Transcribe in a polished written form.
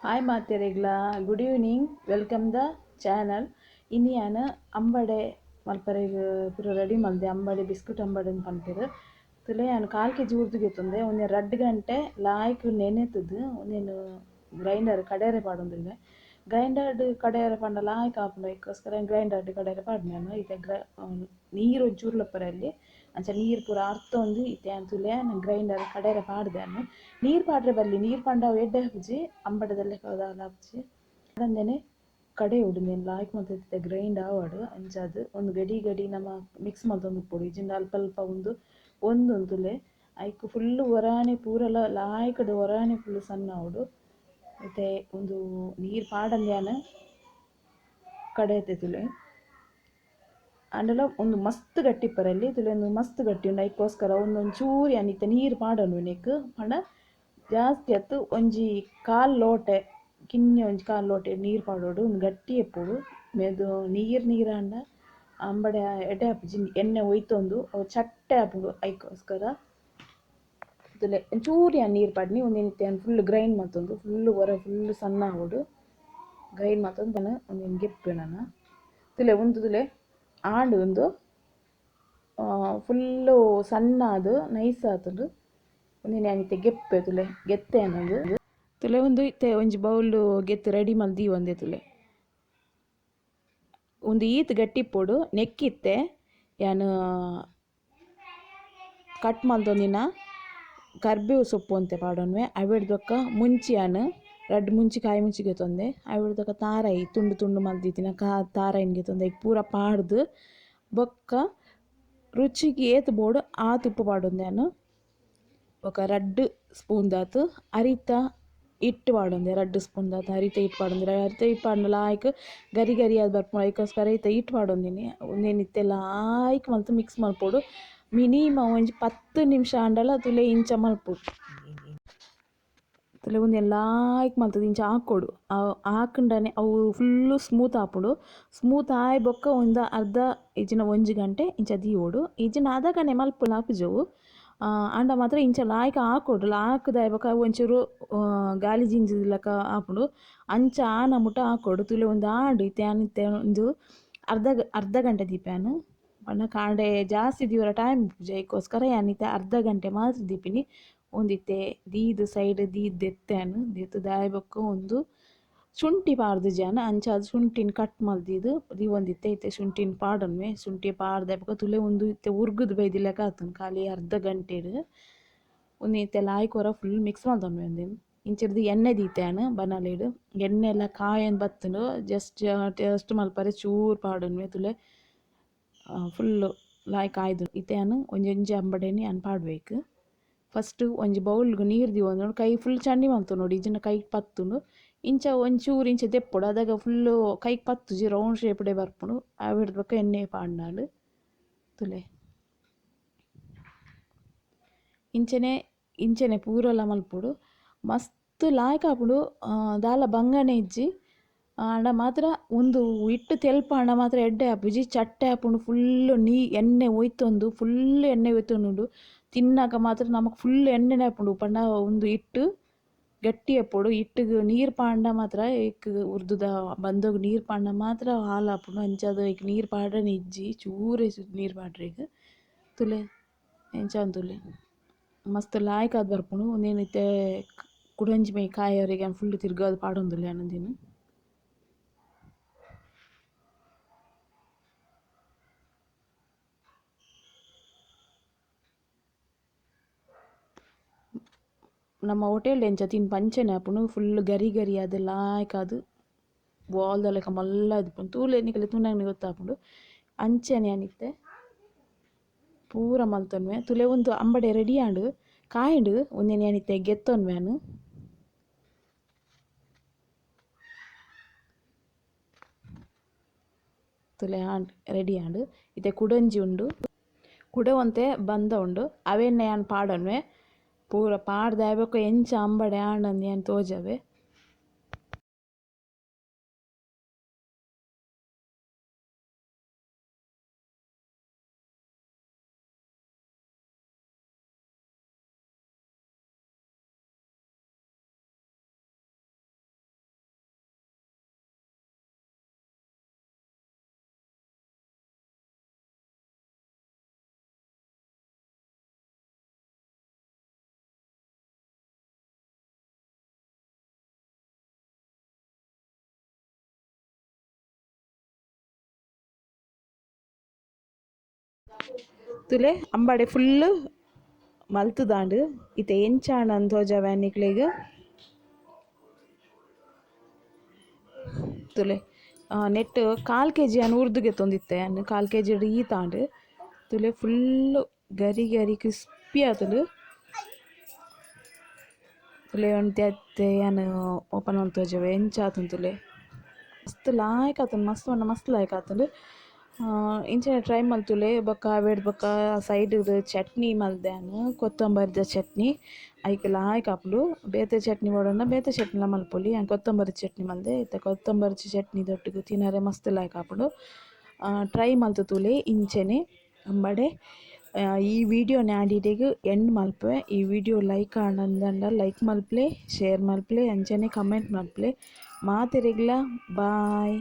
Hi ಮಾತೆರೆಗ್ಲಾ good evening, welcome the channel. ಇನಿ ಯಾನ್ ಅಂಬಡೆ ಮಲ್ಪರೆಗ್ ಪೂರ ರೆಡಿ ಮಲ್ದೆ. ಅಂಬಡೆ ಬಿಸ್ಕುಟ್ ಅಂಬಡೆ ಪನ್ಪೆರ್. ತುಲೆ ಯಾನ್ 1/4 ಕೆಜಿ ಉರ್ದು ಗೆತೊಂದೆ. ಒಂಜಿ 2 ಗಂಟೆ ಲಾಯ್ಕ್ ನೆನೆತುದು ಉಂದೆನ್ ಗ್ರೈಂಡರ್ ಕಡೆರೆ ಪಾಡೊಂದುಲ್ಲೆ. ಗ್ರೈಂಡರ್ಡ್ ಕಡೆರೆ ಪಂಡ ಲಾಯ್ಕ್ ಆಪುಂಡು, ಐಕೋಸ್ಕರ ಗ್ರೈಂಡರ್ಡ್ ಕಡೆರೆ ಪಾಡ್ನೆ. ಇತ್ತೆ ನೀರು ಒಂಚೂರು ಲಪ್ಪರಲ್ಲಿ ಅಂಚ ನೀರು ಪೂರ ಅರ್ತೊಂದು ಇತ್ತೆ ಯಾನ್ ತುಲೆ ಗ್ರೈಂಡರ್ ಕಡೆರೆ ಪಾಡ್ದೆ. ನೀರು ಪಾಡ್ರೆ ಬಲ್ಲಿ, ನೀರು ಪಂಡ ಅವು ಎಡ್ಡೆ ಆಪುಜಿ, ಅಂಬಡೆದ ಲೆಕ್ಕ ದಾಲ ಆಪುಜಿ. ಅಂದೆನೆ ಕಡೆಯೊಡು ಉಂದೆನ್ ಲಾಯ್ಕ್ ಮಲ್ತ್ ಗ್ರೈಂಡ್ ಆವಡ್. ಅಂಚಾದ್ ಒಂದು ಗಡಿ ಗಡಿ ನಮ ಮಿಕ್ಸ್ ಮಲ್ತೊಂದು ಉಪ್ಪೊಡು, ಇಜ್ಜಿಂಡ ಅಲ್ಪ ಅಲ್ಪ ಉಂದು ಒಂದುಂತುಲೆ ಐಕ್ ಫುಲ್ಲು ಒರಾನೆ ಪೂರಲ ಲಾಯ್ಕ್ಡ್ ಒರಾನೆ ಫುಲ್ಲು ಸಣ್ಣ ಆವೊಡು. ಇತ್ತೆ ಉಂದು ನೀರು ಪಾಡಂದೆ ಯಾನ್ ಕಡೆತೆ ತುಲೆ. ಆಂಡಲ ಉಂದು ಮಸ್ತ್ ಗಟ್ಟಿ ಇಪ್ಪರಲ್ಲಿ ತುಲೆ, ಉಂದು ಮಸ್ತ್ ಗಟ್ಟಿ ಉಂಡು. ಐಕ್ಕೋಸ್ಕರ ಒಂದೊಂಚೂರು ಯಾನ್ ಇತ್ತೆ ನೀರು ಪಾಡೊಂಡು ನೆಕ್ಕ್ ಪಂಡ ಜಾಸ್ತಿ ಅತ್ತು, ಒಂಜಿ 1/4 ಲೋಟೆ ಕಿನ್ಯ ಒಂಜಿ 1/4 ಲೋಟೆ ನೀರು ಪಾಡೊಡು. ಉಂದು ಗಟ್ಟಿ ಇಪ್ಪೊಡು, ಮೆದು ನೀರು ನೀರಾಂಡ ಅಂಬಡೆ ಎಡ್ಡೆ ಆಪುಜಿ, ಎಣ್ಣೆ ಒಯ್ತೊಂದು ಅವು ಚಟ್ಟೆ ಆಪುಂಡು. ಐಕ್ಕೋಸ್ಕರ ತುಲೆ ಒಂಚೂರು ಯಾನ್ ನೀರು ಪಾಡ್ನಿ. ಉಂದೆನ್ ಇತ್ತೆ ಯಾನ್ ಫುಲ್ ಗ್ರೈಂಡ್ ಮಲ್ತೊಂದು ಫುಲ್ ಒರ ಫುಲ್ ಸಣ್ಣ ಆವೊಡು ಗ್ರೈಂಡ್ ಮಲ್ತೊಂದು ಬನ ಉಂದೆನ್ ಗೆಪ್ಪೆ ನನ. ತುಲೆ ಉಂದು ತುಲೆ ಆಂಡ್, ಉಂದು ಫುಲ್ಲು ಸಣ್ಣ ಆದ್ ನೈಸ್ ಆತುಂಡು. ಉಂದೆನ್ ಯಾನ್ ಇತ್ತೆ ಗೆಪ್ಪೆ ತುಲೆ ಗೆತ್ತೆ ಅನ್ನೋದು. ತುಲೆ ಉಂದು ಇತ್ತೆ ಒಂಜಿ ಬೌಲ್ ಗೆತ್ತು ರೆಡಿ ಮಲ್ತ್ ದೀವೊಂದೆ ತುಲೆ. ಉಂದು ಈತ್ ಗಟ್ಟಿ ಇಪ್ಪೊಡು. ನೆಕ್ಕಿತ್ತೆ ಯಾನ್ ಕಟ್ ಮಲ್ತೊಂದಿನ ಕರ್ಬೇವು ಸೊಪ್ಪು ಅಂತೆ ಪಾಡೊನ್ವೆ. ಅವೆಡ್ದ್ ಬೊಕ್ಕ ಮುಂಚಿ ಯಾನ್ 2 ಮುಂಚಿ ಕಾಯಿ ಮುಂಚಿ ಗೆತೊಂದೆ. ಅವೆಡ್ದ್ ಬೊಕ್ಕ ತಾರಾಯಿ ತುಂಡು ತುಂಡು ಮಲ್ದಿತ್ತಿನ ತಾರಾಯಿನ್ ಗೆತೊಂದೆ. ಐಕ್ ಪೂರ ಪಾಡ್ದ್ ಬೊಕ್ಕ ರುಚಿಗೆ ಏತ್ ಬೋಡು ಆತ್ ಉಪ್ಪು ಪಾಡೊಂದೆ ಯಾನ್. ಬೊಕ್ಕ 2 ಸ್ಪೂನ್ ದಾತ್ ಅರಿತ ಹಿಟ್ಟು ಪಾಡೊಂದೆ, 2 ಸ್ಪೂನ್ ದಾತ್ ಅರಿತ ಹಿಟ್ಟು ಪಾಡೊಂದೆ. ಅರಿತ ಹಿಟ್ಟು ಪಾಡ್ಂಡ ಲಾಯ್ಕ್ ಗರಿ ಗರಿ ಆದ್ ಬರ್ಪುಂಡು, ಐಕೋಸ್ಕರ ಇತ್ತೆ ಹಿಟ್ಟು ಪಾಡೊಂದಿನಿ. ಉಂದೆನ್ ಇತ್ತೆ ಲಾಯ್ಕ್ ಮಲ್ತ್ ಮಿಕ್ಸ್ ಮಲ್ಪೊಡು. ಮಿನಿಮಮ್ ಒಂಜಿ 10 ನಿಮಿಷ ಆಂಡಲ ತುಲೆ ಇಂಚ ಮಲ್ಪೊಡು. ತುಲೆ ಉಂದೆನ್ ಲಾಯ್ಕ್ ಮಲ್ತುದು ಇಂಚ ಹಾಕೊಡು. ಹಾಕುಂಡನೆ ಅವು ಫುಲ್ಲು ಸ್ಮೂತ್ ಆಪುಂಡು. ಸ್ಮೂತ್ ಆಯಿ ಬೊಕ್ಕ ಒಂದು ಅರ್ಧ ಇಜ್ಜಿಂಡ 1 ಗಂಟೆ ಇಂಚ ದೀವೊಡು. ಇಜ್ಜಿಂಡ ಅದಗನೆ ಮಲ್ಪುನ ಆಪುಜವು. ಆಂಡ ಮಾತ್ರ ಇಂಚ ಲಾಯ್ಕ್ ಹಾಕೊಡು. ಲಾಯ್ಕ್ ಬೊಕ್ಕ ಒಂಚೂರು ಗಾಲಿ ಜಿಂಜಿದ ಲೆಕ್ಕ ಆಪುಂಡು, ಅಂಚ ಆನ ಮುಟ ಹಾಕೊಡು. ತುಲೆ ಒಂದು ಆಂಡ್ ಇತ್ತೆ ಯಾನ್ ಇತ್ತೆ ಒಂದು ಅರ್ಧ ಗಂಟೆ ದೀಪೆ ಯಾನ್. ಪಂಡ ಕಾಂಡೆ ಜಾಸ್ತಿ ದೀವರ ಟೈಮ್ ಇಪ್ಪುಜಿ, ಐಕೋಸ್ಕರ ಯಾನ್ ಇತ್ತೆ ಅರ್ಧ ಗಂಟೆ ಮಾತ್ರ ದೀಪಿನಿ. ಒಂದಿತ್ತೆ ದೀದ್ ಸೈಡ್ ದೀದ್ ದೆತ್ತೆ ಯಾನ್. ದೆತ್ತ್ ಬೊಕ್ಕ ಒಂದು ಶುಂಠಿ ಪಾಡ್ದಿಜಿ ಯಾನ್, ಅಂಚಾದ್ ಶುಂಠಿನ್ ಕಟ್ ಮಲ್ದಿದ್ ದೀವೊಂದಿತ್ತೆ. ಇತ್ತೆ ಶುಂಠಿನ್ ಪಾಡೊನ್ವೆ. ಶುಂಠಿ ಪಾಡ್ದೆ ಬೊಕ್ಕ ತುಲೆ ಉಂದು ಇತ್ತೆ ಉರ್ಗುದು ಬೈದಿ ಲೆಕ್ಕ ಆತುಂಡು ಖಾಲಿ ಅರ್ಧ ಗಂಟೆಡ್. ಉಂದು ಇತ್ತೆ ಲಾಯ್ಕ್ ಒರ ಫುಲ್ ಮಿಕ್ಸ್ ಮಲ್ತೊನ್ವೆ. ಉಂದೆನ್ ಇಂಚಿರ್ದ್ ಎಣ್ಣೆ ದೀತೆ ಯಾನ್ ಬನಾಲೆಡ್. ಎಣ್ಣೆ ಎಲ್ಲ ಕಾಯೊಂದು ಬತ್ತುಂಡು. ಜಸ್ಟ್ ಟೇಸ್ಟ್ ಮಲ್ಪರೆ ಚೂರು ಪಾಡೊನ್ವೆ. ತುಲೆ ಫುಲ್ಲು ಲಾಯ್ಕ್ ಆಯ್ದು ಇತ್ತೆ ಯಾನ್ ಒಂಜೊಂಜಿ ಅಂಬಡೆನ್ ಯಾನ್ ಪಾಡ್ಬೇಕು. ಫಸ್ಟ್ ಒಂಜಿ ಬೌಲ್ಗ್ ನೀರು ದೀವೊಂದು ಕೈ ಫುಲ್ ಚಂಡಿ ಮಲ್ತೊನೊಡು, ಇಜ್ಜಿಂಡ ಕೈಕ್ ಪತ್ತುಂಡು. ಇಂಚ ಒಂಚೂರು ಇಂಚ ದೆಪ್ಪೊಡು, ಅದಗ ಫುಲ್ಲು ಕೈಕ್ ಪತ್ತುಜಿ, ರೌಂಡ್ ಶೇಪ್ಡೆ ಬರ್ಪುಂಡು. ಅವೆಡ್ದ್ ಬೊಕ್ಕ ಎಣ್ಣೆ ಪಾಡ್ನಾಂಡ್ ತುಲೆ. ಇಂಚನೆ ಇಂಚನೆ ಪೂರಲ ಮಲ್ಪೊಡು. ಮಸ್ತ್ ಲಾಯ್ಕ್ ಆಪುಂಡು, ದಾಲ ಬಂಗನೆ ಇಜ್ಜಿ. ಆಂಡ ಮಾತ್ರ ಉಂದು ಹಿಟ್ಟು ತೆಲ್ಪಾಂಡ ಮಾತ್ರ ಎಡ್ಡೆ ಆಪುಜಿ, ಚಟ್ಟೆ ಆಪುಂಡು. ಫುಲ್ಲು ಎಣ್ಣೆ ಒಯ್ತೊಂದು ಫುಲ್ ಎಣ್ಣೆ ಒಯ್ತೊಂದುಂಡು. ತಿನ್ನಗ ಮಾತ್ರ ನಮಕ್ ಫುಲ್ ಎಣ್ಣೆನೆ ಆಪುಂಡು. ಪಂಡ ಉಂದು ಹಿಟ್ಟು ಗಟ್ಟಿ ಆಪೊಡು. ಹಿಟ್ಟುಗು ನೀರು ಪಾಂಡ ಮಾತ್ರ ಐಕ್ ಉರ್ದುದ ಬಂದೊಗು ನೀರು ಪಾಂಡ ಮಾತ್ರ ಹಾಲು ಆಪುಂಡು. ಅಂಚಾದ್ ಐಕ್ ನೀರು ಪಾಡನೆ ಇಜ್ಜಿ, ಚೂರೇ ನೀರು ಪಾಡ್ರೆಗ್ ತುಲೆ ಇಂಚ ತುಲೆ ಮಸ್ತ್ ಲಾಯ್ಕ್ ಆದ್ ಬರ್ಪುಂಡು. ಉಂದೆನ್ ಇತ್ತೆ ಕುಡೊಂಜಿ ಮೈ ಕಾಯವರೆಗ್ ಫುಲ್ ತಿರ್ಗಾದ್ ಪಾಡೊಂದುಲ್ಲೆ ಯಾನ್ ಉಂದೆನ್. ನಮ್ಮ ಹೋಟೆಲ್ ಎಂಚ ತಿನ್ಪ ಅಂಚನೆ ಆಪುಂಡು. ಫುಲ್ ಗರಿ ಗರಿ ಆದ್ ಲಾಯ್ಕ್ ಆದ್ ಬಾಲ್ದ ಲೆಕ್ಕ ಮಲ್ಲ ಇಪ್ಪುಂಡು. ತೂಲೆ ನಿಕಲೆ ತೂನಗನೆ ಗೊತ್ತಾಪುಂಡು. ಅಂಚನೆ ಯಾನ್ ಇತ್ತೆ ಪೂರ ಮಲ್ತೊನ್ವೆ. ತುಲೆ ಉಂದು ಅಂಬಡೆ ರೆಡಿ ಆಂಡ್ ಕಾಯಿಂಡ್. ಉಂದೆನ್ ಯಾನ್ ಇತ್ತೆ ಗೆತ್ತೊನ್ವೆ ಯಾನ್. ತುಲೆ ಆಂಡ್ ರೆಡಿ ಆಂಡ್. ಇತ್ತೆ ಕುಡೊಂಜಿ ಉಂಡು, ಕುಡ ಒಂತೆ ಬಂದ ಉಂಡು, ಅವೆನ್ ಯಾನ್ ಪಾಡೊನ್ವೆ. ಪೂರ ಪಾಡ್ದೆ ಬೊಕ್ಕ ಎಂಚ ಅಂಬಡೆ ಆಂಡಂದ್ ಯಾನ್ ತೋಜವೆ. ತೂಲೆ ಅಂಬಡೆ ಫುಲ್ಲ್ ಮಲ್ತುದಾಂಡ್ ಇತ್ತೆ ಎಂಚಾಂಡ್ ತೋಜಾವೆ ನಿಕ್ಲೆಗ್. ತೂಲೆ ನೆಟ್ಟ್ ಕಾಲ್ ಕೆಜಿ ಯಾನ್ ಉರ್ದು ಗೆತೊಂದಿತ್ತೆ ಯಾನ್ ಕಾಲ್ ಕೆಜಿ ಈತಾಂಡ್. ತೂಲೆ ಫುಲ್ಲ್ ಗರಿ ಗರಿ ಕ್ರಿಸ್ಪಿ ಆತುಂಡು. ತೂಲೆ ಒಂತೆ ಅತ್ತೆ ಯಾನ್ ಓಪನ್ ಮಲ್ತ್ ತೋಜಾವೆ ಎಂಚ ಆತುಂಡು ತೂಲೆ. ಮಸ್ತ್ ಲಾಯ್ಕ್ ಆತುಂಡು ಮಸ್ತ್ ಪಂಡ ಮಸ್ತ್ ಲಾಯ್ಕ್ ಆತುಂಡು. ಇಂಚನೆ ಟ್ರೈ ಮಲ್ತುಲೆ ಬೊಕ್ಕ ಅವೆಡ್ ಬೊಕ್ಕ ಸೈಡ್ ಚಟ್ನಿ ಮಲ್ದೆ ಯಾನ್ ಕೊತ್ತಂಬರಿದ ಚಟ್ನಿ ಐಕ್ ಲಾಯ್ಕ್ ಆಪುಂಡು. ಬೇತೆ ಚಟ್ನಿ ಬೋಡಾಂಡ ಬೇತೆ ಚಟ್ನಿಲ ಮಲ್ಪೊಲಿ ಯಾನ್ ಕೊತ್ತಂಬರಿ ಚಟ್ನಿ ಮಲ್ದೆ. ಇತ್ತೆ ಕೊತ್ತಂಬರಿ ಚಟ್ನಿ ದೊಟ್ಟುಗು ತಿನರೆ ಮಸ್ತ್ ಲಾಯ್ಕ್ ಆಪುಂಡು. ಟ್ರೈ ಮಲ್ತ್ ತೂಲೆ ಇಂಚನೆ ಅಂಬಡೆ. ಈ ವಿಡಿಯೋನ ಆಡಿಡೆಗ್ ಎಂಡ್ ಮಲ್ಪುವೆ. ಈ ವಿಡಿಯೋ ಲೈಕ್ ಆಂಡ ಲೈಕ್ ಮಲ್ಪುಲೆ, ಶೇರ್ ಮಲ್ಪುಲೆ, ಅಂಚನೆ ಕಮೆಂಟ್ ಮಲ್ಪುಲೆ. ಮಾತೆರೆಗ್ಲ ಬಾಯ್.